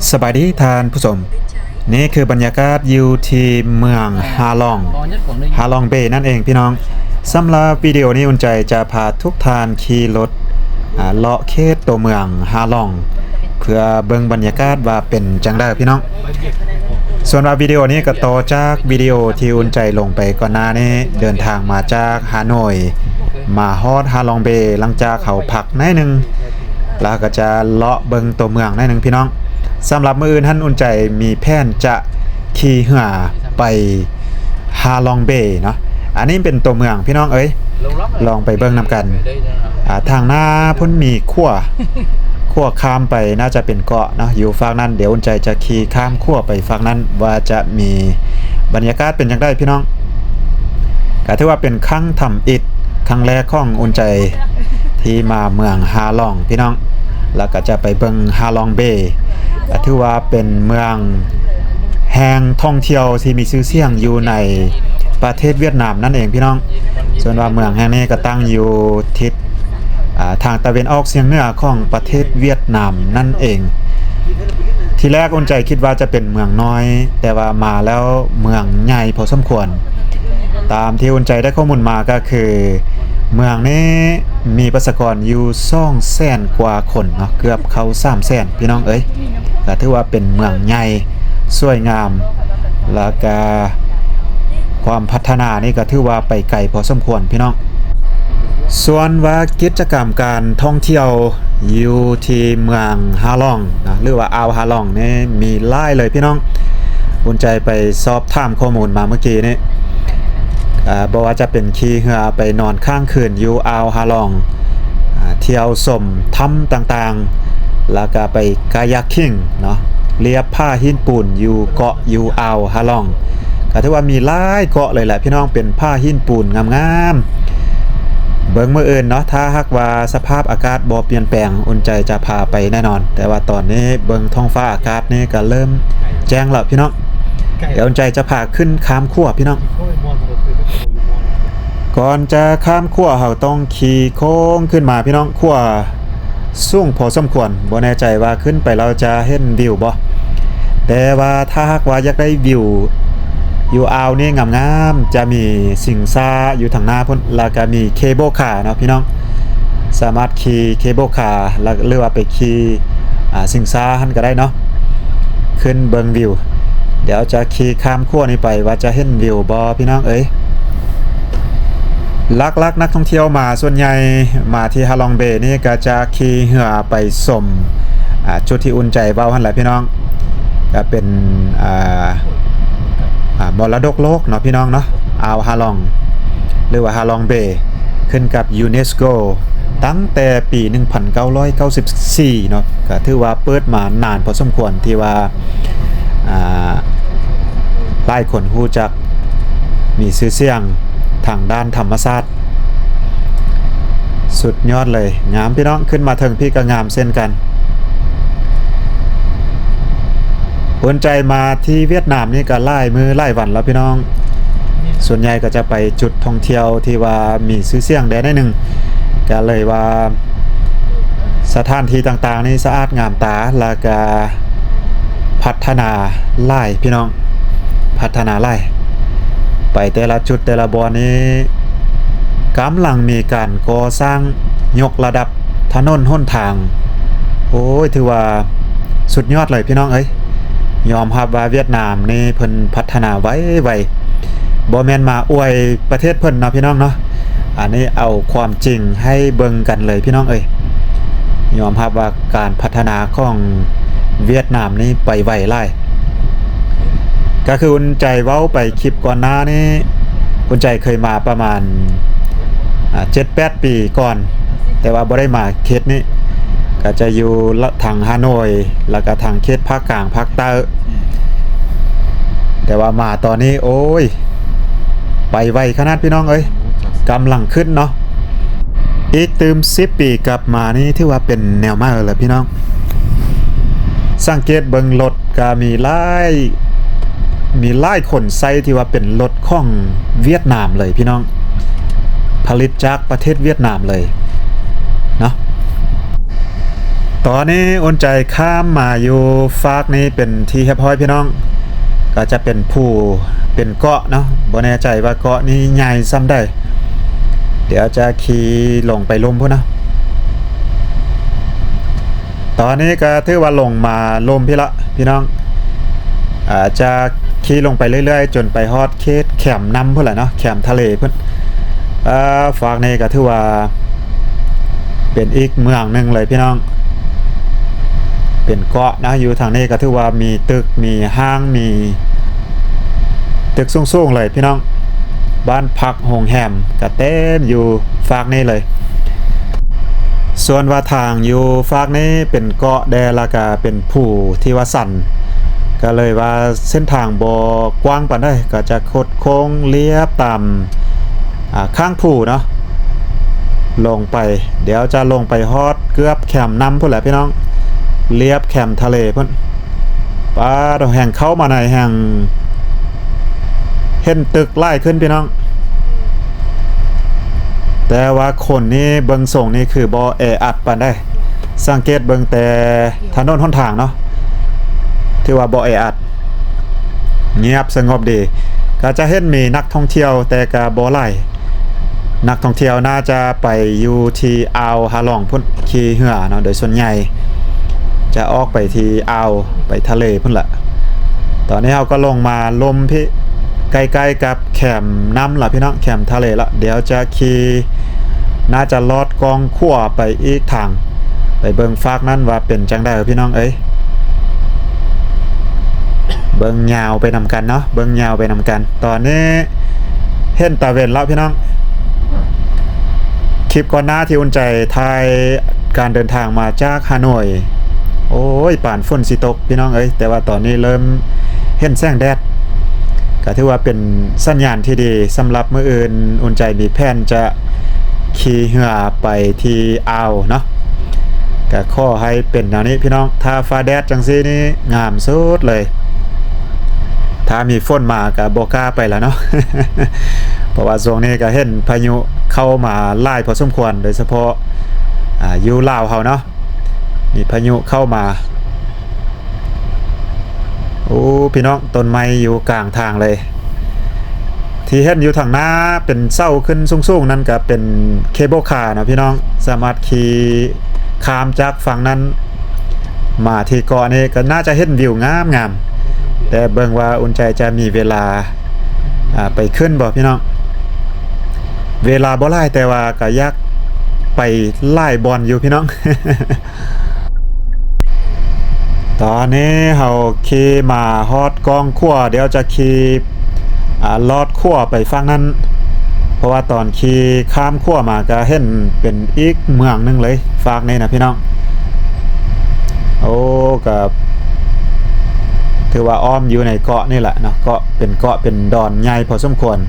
ສະບາຍດີທ່ານຜູ້ຊົມ, ນີ້ຄືບັນຍາກາດຢູ່ທີ່ເມືອງຮາລອງ, ຮາລອງເບນັ້ນເອງພີ່ນ້ອງ. ສຳລັບວິດີໂອນີ້ ອຸ່ນໃຈຈະພາທຸກທ່ານຂີ່ລົດ ອາ ເລາະເຂດຕົວເມືອງຮາລອງ ເພື່ອເບິ່ງບັນຍາກາດວ່າເປັນຈັ່ງໃດພີ່ນ້ອງ. ສ່ວນວ່າວິດີໂອນີ້ກໍຕໍ່ຈາກວິດີໂອທີ່ອຸ່ນໃຈລົງໄປກ່ອນໜ້ານີ້, ເດີນທາງມາຈາກຮາໂນຍ ມາຮອດຮາລອງເບ, ຫຼັງຈາກເຮົາພັກໜ້ອຍໜຶ່ງ ແລ້ວກໍຈະເລາະເບິ່ງຕົວເມືອງໜ້ອຍໜຶ່ງພີ່ນ້ອງ. ສຳລັບມື້ອື່ນຫັ້ນ ອຸ່ນໃຈມີແຜນຈະຂີ່ເຮືອໄປຮາລອງເບເນາະ. ອັນນີ້ເປັນຕົວເມືອງພີ່ນ້ອງເອີຍ, ລອງໄປເບິ່ງນຳກັນ. ອາ ທາງໜ້າພຸ້ນມີຂົວ, ຂົວຂ້າມໄປ ໜ້າຈະເປັນເກາະເນາະ ຢູ່ຟາກນັ້ນ. ດຽວອຸ່ນໃຈຈະຂີ່ຂ້າມຂົວໄປຟາກນັ້ນ ວ່າຈະມີບັນຍາກາດເປັນຈັ່ງໃດພີ່ນ້ອງ. ກໍຖືວ່າເປັນຄັ້ງທຳອິດ ຄັ້ງແລກຂອງອຸ່ນໃຈທີ່ມາເມືອງຮາລອງພີ່ນ້ອງ, ແລ້ວກໍຈະໄປເບິ່ງຮາລອງເບ. ກໍຖືວ່າເປັນເມືອງແຫ່ງທ່ອງທ່ຽວທີ່ມີຊື່ສຽງຢູ່ໃນປະເທດຫວຽດນາມນັ້ນເອງພີ່ນ້ອງ. ສ່ວນວ່າເມືອງແຫ່ງນີ້ກໍຕັ້ງຢູ່ທິດ ອາ ທາງຕາເວັນອອກສຽງເໜືອຂອງປະເທດຫວຽດນາມນັ້ນເອງ. ທີແລກອຸ່ນໃຈຄິດວ່າຈະເປັນເມືອງນ້ອຍ, ແຕ່ວ່າມາແລ້ວເມືອງໃຫຍ່ພໍສົມຄວນ. ຕາມທີ່ອຸ່ນໃຈໄດ້ຂໍ້ມູນມາກໍຄື ເມືອງນີ້ມີປະຊາກອນຢູ່ສອງແສນກວ່າຄົນເນາະ, ເກືອບເຂົ້າສາມແສນພີ່ນ້ອງເອີຍ. ກໍຖືວ່າເປັນເມືອງໃຫຍ່ ສວຍງາມ ແລ້ວກະຄວາມພັດທະນານີ້ກໍຖືວ່າໄປໄກພໍສົມຄວນພີ່ນ້ອງ. ສ່ວນວ່າກິດຈະກຳການທ່ອງທ່ຽວຢູ່ທີ່ເມືອງຮາລອງນະ ຫຼືວ່າອ່າວຮາລອງນີ້ມີຫຼາຍເລີຍພີ່ນ້ອງ. ອຸ່ນໃຈໄປສອບຖາມຂໍ້ມູນມາເມື່ອກີ້ນີ້ ອາ ບໍ່ວ່າຈະເປັນຂີ່ເຮືອໄປນອນຄ້າງຄືນຢູ່ອ່າວຮາລອງ, ອາ ທ່ຽວຊົມຖ້ຳຕ່າງໆ, ແລ້ວກະໄປກາຍັກຄິງເນາະ, ລຽບຜາຫີນປູນຢູ່ເກາະຢູ່ອ່າວຮາລອງ. ກໍຖືວ່າມີຫຼາຍເກາະເລີຍແຫຼະພີ່ນ້ອງ, ເປັນຜາຫີນປູນງາມໆ. ເບິ່ງມື້ອື່ນເນາະ, ຖ້າຫາກວ່າສະພາບອາກາດບໍ່ປ່ຽນແປງ, ອຸ່ນໃຈຈະພາໄປແນ່ນອນ. ແຕ່ວ່າຕອນນີ້ເບິ່ງທ້ອງຟ້າອາກາດນີ້ກໍເລີ່ມແຈ້ງແລ້ວພີ່ນ້ອງ. ດຽວອຸ່ນໃຈຈະພາຂຶ້ນຂ້າມຂົວພີ່ນ້ອງ. ກ່ອນຈະຂ້າມຂົວ ເຮົາຕ້ອງຂີ່ໂຄ້ງຂຶ້ນມາພີ່ນ້ອງ, ຂົວສູງພໍສົມຄວນ, ບໍ່ແນ່ໃຈວ່າຂຶ້ນໄປແລ້ວຈະເຫັນວິວບໍ່. ແຕ່ວ່າຖ້າຫາກວ່າຢາກໄດ້ວິວຢູ່ອ່າວນີ້ງາມໆ, ຈະມີຊິງຊ້າຢູ່ທາງໜ້າພຸ້ນ, ແລ້ວກະມີເຄເບິ້ນຄາເນາະພີ່ນ້ອງ, ສາມາດຂີ່ເຄເບິ້ນຄາ ຫຼືວ່າໄປຂີ່ ອາ ຊິງຊ້າຫັ້ນກໍໄດ້ເນາະ, ຂຶ້ນເບິ່ງວິວ. ດຽວຈະຂີ່ຂ້າມຂົວນີ້ໄປ ວ່າຈະເຫັນວິວບໍ່ພີ່ນ້ອງເອີຍ. ຫຼັກໆນັກທ່ອງທ່ຽວມາສ່ວນໃຫຍ່ມາທີ່ຮາລອງເບນີ້ ກໍຈະຂີ່ເຮືອໄປຊົມ ອາ ຈຸດທີ່ອຸ່ນໃຈເວົ້າຫັ້ນແຫຼະພີ່ນ້ອງ, ກໍເປັນ ອາ ອາ ມໍລະດົກໂລກເນາະພີ່ນ້ອງເນາະ, ອ່າວຮາລອງ ຫຼືວ່າຮາລອງເບ ຂຶ້ນກັບຢູເນສໂກ ຕັ້ງແຕ່ປີໜຶ່ງພັນເກົ້າຮ້ອຍເກົ້າສິບສີ່ເນາະ. ກໍຖືວ່າເປີດມານານພໍສົມຄວນ ທີ່ວ່າ ອາ ຫຼາຍຄົນຮູ້ຈັກ ມີຊື່ສຽງທາງດ້ານທຳມະຊາດ. ສຸດຍອດເລີຍ, ງາມພີ່ນ້ອງ, ຂຶ້ນມາເທິງພີ້ກໍງາມເຊັ່ນກັນ. ອຸ່ນໃຈມາທີ່ຫວຽດນາມນີ້ກໍຫຼາຍມື້ຫຼາຍວັນແລ້ວພີ່ນ້ອງ, ສ່ວນໃຫຍ່ກໍຈະໄປຈຸດທ່ອງທ່ຽວທີ່ວ່າມີຊື່ສຽງແດ່ໜ້ອຍໜຶ່ງ, ກໍເລີຍວ່າສະຖານທີ່ຕ່າງໆນີ້ສະອາດງາມຕາ ແລ້ວກະພັດທະນາຫຼາຍພີ່ນ້ອງ. ພັດທະນາຫຼາຍ. ໄປແຕ່ລະຈຸດແຕ່ລະບ່ອນນີ້ກຳລັງມີການກໍ່ສ້າງຍົກລະດັບຖະໜົນຫົນທາງ. ໂອ້ຍ ຖືວ່າສຸດຍອດເລີຍພີ່ນ້ອງເອີຍ. ຍອມຮັບວ່າຫວຽດນາມນີ້ເພິ່ນພັດທະນາໄວໆ. ບໍ່ແມ່ນມາອວຍປະເທດເພິ່ນເນາະພີ່ນ້ອງເນາະ. ອັນນີ້ເອົາຄວາມຈິງໃຫ້ເບິ່ງກັນເລີຍພີ່ນ້ອງເອີຍ. ຍອມຮັບວ່າການພັດທະນາຂອງຫວຽດນາມນີ້ໄປໄວຫຼາຍ. ກໍຄືອຸ່ນໃຈເວົ້າໄປຄລິບກ່ອນໜ້ານີ້, ອຸ່ນໃຈເຄີຍມາປະມານ ອາ ເຈັດແປດປີກ່ອນ, ແຕ່ວ່າບໍ່ໄດ້ມາເຂດນີ້, ກໍຈະຢູ່ທາງຮາໂນຍ ແລ້ວກໍທາງເຂດພາກກາງພາກໃຕ້. ແຕ່ວ່າມາຕອນນີ້ ໂອ້ຍ ໄປໄວຂະໜາດພີ່ນ້ອງເອີຍ, ກຳລັງຂຶ້ນເນາະ. ອີກຕື່ມສິບປີກັບມານີ້ ຖືວ່າເປັນແນວໃໝ່ແລ້ວພີ່ນ້ອງ. ສັງເກດເບິ່ງລົດກໍມີຫຼາຍ ມີຫຼາຍຄົນໃຊ້ທີ່ວ່າເປັນລົດຂອງຫວຽດນາມເລີຍພີ່ນ້ອງ, ຜະລິດຈາກປະເທດຫວຽດນາມເລີຍເນາະ. ຕອນນີ້ອຸ່ນໃຈຂ້າມມາຢູ່ຟາກນີ້ເປັນທີ່ຮຽບຮ້ອຍພີ່ນ້ອງ, ກໍຈະເປັນພູເປັນເກາະເນາະ, ບໍ່ແນ່ໃຈວ່າເກາະນີ້ໃຫຍ່ສ່ຳໃດ, ດຽວຈະຂີ່ລົງໄປລຸ່ມພຸ້ນເນາະ. ຕອນນີ້ກໍຖືວ່າລົງມາລຸ່ມພີ້ລະພີ່ນ້ອງ, ອາ ຈະຂີ່ລົງໄປເລື້ອຍໆ ຈົນໄປຮອດເຂດແຄມນ້ຳພຸ້ນແຫຼະເນາະ, ແຄມທະເລພຸ້ນ. ອາ ຟາກນີ້ກໍຖືວ່າເປັນອີກເມືອງໜຶ່ງເລີຍພີ່ນ້ອງ, ເປັນເກາະນະ. ຢູ່ທາງນີ້ກໍຖືວ່າມີຕຶກ ມີຫ້າງ ມີຕຶກສູງໆເລີຍພີ່ນ້ອງ, ບ້ານພັກໂຮງແຮມກໍເຕັມຢູ່ຟາກນີ້ເລີຍ. ສ່ວນວ່າທາງຢູ່ຟາກນີ້ເປັນເກາະແດ່ ແລ້ວກະເປັນພູທີ່ວ່າຊັນ, ກໍເລີຍວ່າເສັ້ນທາງບໍ່ກວ້າງປານໃດ, ກໍຈະຄົດໂຄ້ງລຽບຕາມ ອາ ຂ້າງພູເນາະ ລົງໄປ. ດຽວຈະລົງໄປຮອດເກືອບແຄມນ້ຳພຸ້ນແຫຼະພີ່ນ້ອງ, ລຽບແຄມທະເລພຸ້ນ. ປາດ ແຮ່ງເຂົ້າມາໃນແຮ່ງເຫັນຕຶກຫຼາຍຂຶ້ນພີ່ນ້ອງ, ແຕ່ວ່າຄົນນີ້ເບິ່ງຊົງນີ້ຄືບໍ່ແອອັດປານໃດ. ສັງເກດເບິ່ງແຕ່ຖະໜົນຫົນທາງເນາະ ຖືວ່າບໍ່ແອອັດ, ງຽບສະຫງົບດີ. ກໍຈະເຫັນມີນັກທ່ອງທ່ຽວ ແຕ່ກໍບໍ່ຫຼາຍ. ນັກທ່ອງທ່ຽວໜ້າຈະໄປຢູ່ທີ່ອ່າວຮາລອງພຸ້ນ, ຂີ່ເຮືອເນາະ, ໂດຍສ່ວນໃຫຍ່ຈະອອກໄປທີ່ອ່າວ ໄປທະເລພຸ້ນລະ. ຕອນນີ້ເຮົາກໍລົງມາລຸ່ມພີ້ ໃກ້ໆກັບແຄມນ້ຳລະພີ່ນ້ອງ, ແຄມທະເລລະ. ດຽວຈະຂີ່ ໜ້າຈະລອດກ້ອງຂວາໄປອີກທາງ, ໄປເບິ່ງຟາກນັ້ນວ່າເປັນຈັ່ງໃດພີ່ນ້ອງເອີຍ. ເບິ່ງຍາວໄປນຳກັນເນາະ, ເບິ່ງຍາວໄປນຳກັນ. ຕອນນີ້ເຫັນຕາເວັນແລ້ວພີ່ນ້ອງ. ຄລິບກ່ອນໜ້າທີ່ອຸ່ນໃຈຖ່າຍການເດີນທາງມາຈາກຮ່າໂນ້ຍ, ໂອ້ຍ ປານຝົນຊິຕົກພີ່ນ້ອງເອີຍ, ແຕ່ວ່າຕອນນີ້ເລີ່ມເຫັນແສງແດດ, ກໍຖືວ່າເປັນສັນຍານທີ່ດີ. ສຳລັບມື້ອື່ນອຸ່ນໃຈມີແຜນຈະ ຂີ່ເຮືອໄປທີ່ອ່າວເນາະ, ກະຂໍໃຫ້ເປັນແນວນີ້ພີ່ນ້ອງ. ຖ້າຟ້າແດດຈັ່ງຊີ້ນີ້ງາມສຸດເລີຍ. ຖ້າມີຝົນມາກະບໍ່ກ້າໄປແລ້ວເນາະ, ເພາະວ່າຊ່ວງນີ້ກະເຫັນພາຍຸເຂົ້າມາຫຼາຍພໍສົມຄວນ, ໂດຍສະເພາະ ອາ ຢູ່ລາວເຮົາເນາະ, ມີພາຍຸເຂົ້າມາ. ໂອ້ ພີ່ນ້ອງ, ຕົ້ນໄມ້ຢູ່ກາງທາງເລີຍ. ທີ່ເຫັນຢູ່ທາງໜ້າເປັນເສົາຂຶ້ນສູງໆນັ້ນ ກໍເປັນເຄເບິ້ລຄາເນາະພີ່ນ້ອງ, ສາມາດຂີ່ຂ້າມຈາກຝັ່ງນັ້ນມາທີ່ເກາະນີ້ ກໍໜ້າຈະເຫັນວິວງາມໆ. ແຕ່ເບິ່ງວ່າອຸ່ນໃຈຈະມີເວລາ ອາ ໄປຂຶ້ນບໍ່ພີ່ນ້ອງ? ເວລາບໍ່ຫຼາຍ ແຕ່ວ່າກໍຢາກໄປຫຼາຍບ່ອນຢູ່ພີ່ນ້ອງ. ຕອນນີ້ເຮົາຂີ່ມາຮອດກ້ອງຂວາ, ດຽວຈະຂີ່ ອາ ລອດຂວາໄປຝັ່ງນັ້ນ, ເພາະວ່າຕອນຂີ່ຂ້າມຂວາມາກໍເຫັນເປັນອີກເມືອງໜຶ່ງເລີຍ, ຟາກນີ້ນະພີ່ນ້ອງ. ໂອ້ ກໍຖືວ່າອ້ອມຢູ່ໃນເກາະນີ້ແຫຼະເນາະ, ເກາະ ເປັນເກາະເປັນດອນໃຫຍ່ພໍສົມຄວນ.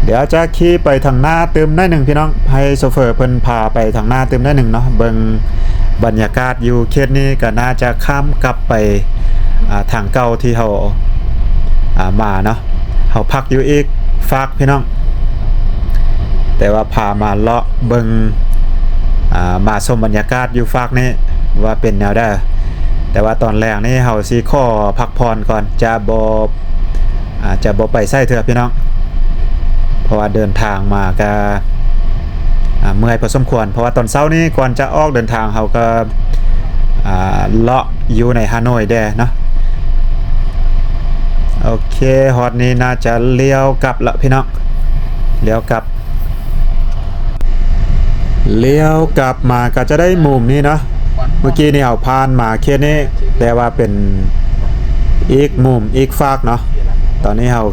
ດຽວຈະຂີ່ໄປທາງໜ້າຕື່ມໜ້ອຍໜຶ່ງພີ່ນ້ອງ, ໃຫ້ໂຊເຟີເພິ່ນພາໄປທາງໜ້າຕື່ມໜ້ອຍໜຶ່ງເນາະ. ເບິ່ງບັນຍາກາດຢູ່ເຂດນີ້ກໍໜ້າຈະຂ້າມກັບໄປ ອາ ທາງເກົ່າທີ່ເຮົາ ອາ ມາເນາະ. ເຮົາພັກຢູ່ອີກຟາກພີ່ນ້ອງ, ແຕ່ວ່າພາມາເລາະເບິ່ງ ອາ ມາຊົມບັນຍາກາດຢູ່ຟາກນີ້ວ່າເປັນແນວໃດ. ແຕ່ວ່າຕອນແລງນີ້ເຮົາຊິຂໍພັກຜ່ອນກ່ອນ, ຈະບໍ່ ອາ ຈະບໍ່ໄປໃສເທື່ອພີ່ນ້ອງ, ເພາະວ່າເດີນທາງມາກະ ອາ ເມື່ອຍພໍສົມຄວນ. ເພາະວ່າຕອນເຊົ້ານີ້ກ່ອນຈະອອກເດີນທາງ ເຮົາກໍ ອາ ເລາະຢູ່ໃນຮ່າໂນ້ຍແດ່ເນາະ. ໂອເຄ ຮອດນີ້ໜ້າຈະລ້ຽວກັບລະພີ່ນ້ອງ, ລ້ຽວກັບ ລ້ຽວກັບມາກໍຈະໄດ້ມຸມນີ້ເນາະ. ເມື່ອກີ້ນີ້ເຮົາຜ່ານມາເຂດນີ້, ແຕ່ວ່າເປັນອີກມຸມອີກຟາກເນາະ. ຕອນນີ້ເຮົາ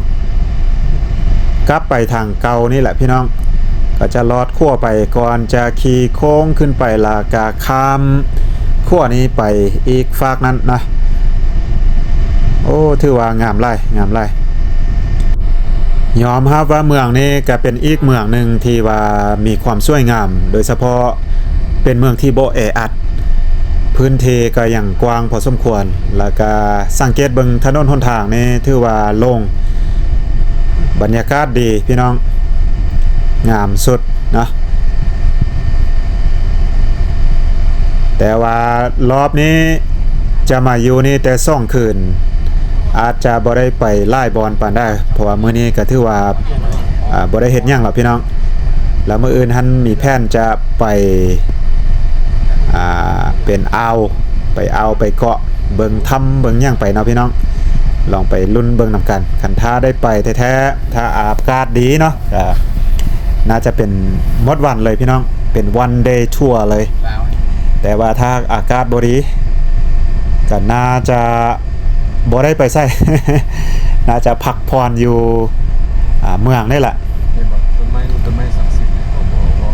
ກັບໄປທາງເກົ່ານີ້ແຫຼະພີ່ນ້ອງ, ກໍຈະລອດຂົວໄປ ກ່ອນຈະຂີ່ໂຄ້ງຂຶ້ນໄປ ແລ້ວກໍຂ້າມຂົວນີ້ໄປອີກຟາກນັ້ນນະ. ໂອ້ ຖືວ່າງາມຫຼາຍ ງາມຫຼາຍ. ຍອມຮັບວ່າເມືອງນີ້ກໍເປັນອີກເມືອງໜຶ່ງທີ່ວ່າມີຄວາມສວຍງາມ, ໂດຍສະເພາະເປັນເມືອງທີ່ບໍ່ແອອັດ, ພື້ນທີ່ກໍຍັງກວ້າງພໍສົມຄວນ, ແລ້ວກໍສັງເກດເບິ່ງຖະໜົນຫົນທາງນີ້ຖືວ່າໂລ່ງ, ບັນຍາກາດດີພີ່ນ້ອງ. ງາມສຸດເນາະ. ແຕ່ວ່າລອບນີ້ຈະມາຢູ່ນີ້ແຕ່ສອງຄືນ ອາດຈະບໍ່ໄດ້ໄປຫຼາຍບ່ອນປານໃດ ເພາະວ່າມື້ນີ້ກໍຖືວ່າ ອ່າ ບໍ່ໄດ້ເຮັດຫຍັງຫຼອກພີ່ນ້ອງ. ແລ້ວມື້ອື່ນຫັ້ນມີແຜນຈະໄປ ອ່າ ເປັນອ່າວ ໄປອ່າວໄປເກາະ ເບິ່ງຖ້ຳເບິ່ງຫຍັງໄປເນາະພີ່ນ້ອງ. ລອງໄປລຸ້ນເບິ່ງນຳກັນ ຄັນຖ້າໄດ້ໄປແທ້ໆ ຖ້າອາກາດດີເນາະ ກໍໜ້າຈະເປັນໝົດວັນເລີຍພີ່ນ້ອງ ເປັນ one day tour ເລີຍ. ແຕ່ວ່າຖ້າອາກາດບໍ່ດີ ກໍໜ້າຈະບໍ່ໄດ້ໄປໃສ ໜ້າຈະພັກຜ່ອນຢູ່ ອ່າ ເມືອງນີ້ແຫຼະ. ເຫັນບໍ່? ຕົ້ນໄມ້ ຕົ້ນໄມ້ສັກສິດເນຍ ເຂົາບອກວ່າ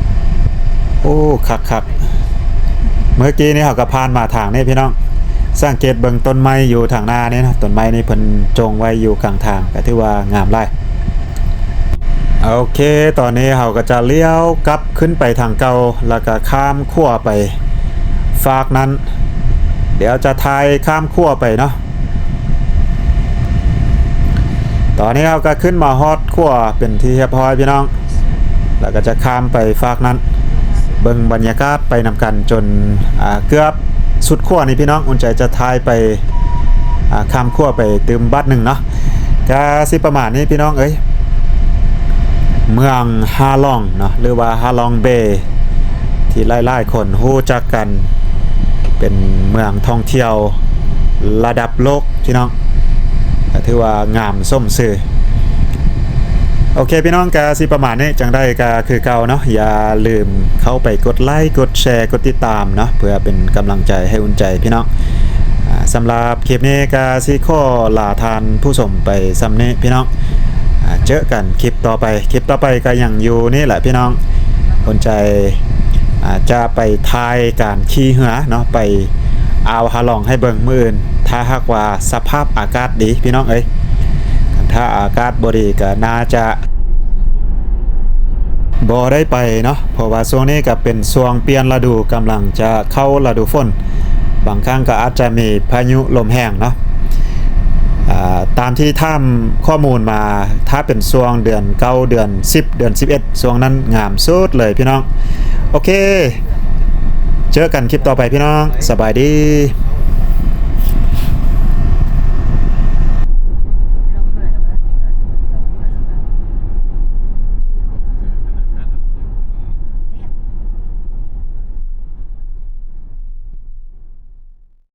ໂອ້ ຄັກໆ. ເມື່ອກີ້ນີ້ເຮົາກໍຜ່ານມາທາງນີ້ພີ່ນ້ອງ ສັງເກດເບິ່ງຕົ້ນໄມ້ຢູ່ທາງໜ້ານີ້ນະ ຕົ້ນໄມ້ນີ້ເພິ່ນຈົ່ງໄວ້ຢູ່ກາງທາງ ກໍຖືວ່າງາມຫຼາຍ. ໂອເຄ ຕອນນີ້ເຮົາກໍຈະລ້ຽວກັບຂຶ້ນໄປທາງເກົ່າ ແລ້ວກໍຂ້າມຂົວໄປຟາກນັ້ນ. ດຽວຈະຖ່າຍຂ້າມຂົວໄປເນາະ. ຕອນນີ້ເຮົາກໍຂຶ້ນມາຮອດຂົວເປັນທີ່ຮຽບຮ້ອຍພີ່ນ້ອງ ແລ້ວກໍຈະຂ້າມໄປຟາກນັ້ນ ເບິ່ງບັນຍາກາດໄປນຳກັນຈົນ ອ່າ ເກືອບສຸດຂົວນີ້ພີ່ນ້ອງ. ອຸ່ນໃຈຈະຖ່າຍໄປ ອ່າ ຂ້າມຂົວໄປຕື່ມບາດໜຶ່ງເນາະ. ກະຊິປະມານນີ້ພີ່ນ້ອງເອີຍ ເມືອງຮາລອງເນາະ ຫຼືວ່າຮາລອງເບ ທີ່ຫຼາຍໆຄົນຮູ້ຈັກກັນ ເປັນເມືອງທ່ອງທ່ຽວລະດັບໂລກພີ່ນ້ອງ ກໍຖືວ່າງາມສົມຊື່. ໂອເຄພີ່ນ້ອງ ກະຊິປະມານນີ້ ຈັ່ງໃດກະຄືເກົ່າເນາະ ຢ່າລືມເຂົ້າໄປກົດໄລ ກົດແຊ ກົດຕິດຕາມເນາະ ເພື່ອເປັນກຳລັງໃຈໃຫ້ອຸ່ນໃຈພີ່ນ້ອງ. ອ່າ ສຳລັບຄລິບນີ້ກະຊິຂໍລາທ່ານຜູ້ຊົມໄປສ່ຳນີ້ພີ່ນ້ອງ. ອ່າ ເຈີກັນຄລິບຕໍ່ໄປ ຄລິບຕໍ່ໄປກໍຍັງຢູ່ນີ້ແຫຼະພີ່ນ້ອງ. ອຸ່ນໃຈ ອ່າ ຈະໄປຖ່າຍການຂີ່ເຮືອເນາະ ໄປອ່າວຮາລອງໃຫ້ເບິ່ງມື້ອື່ນ ຖ້າຫາກວ່າສະພາບອາກາດດີພີ່ນ້ອງເອີຍ. ຄັນຖ້າອາກາດບໍ່ດີກໍໜ້າຈະ ບໍ່ໄດ້ໄປເນາະ ເພາະວ່າຊ່ວງນີ້ກໍເປັນຊ່ວງປ່ຽນລະດູ ກຳລັງຈະເຂົ້າລະດູຝົນ ບາງຄັ້ງກໍອາດຈະມີພາຍຸລົມແຮງເນາະ. ອ່າ ຕາມທີ່ຖາມຂໍ້ມູນມາ ຖ້າເປັນຊ່ວງເດືອນເກົ້າ ເດືອນສິບ ເດືອນສິບເອັດ ຊ່ວງນັ້ນງາມສຸດເລີຍພີ່ນ້ອງ. ໂອເຄ ເຈີກັນຄລິບຕໍ່ໄປພີ່ນ້ອງ ສະບາຍດີ.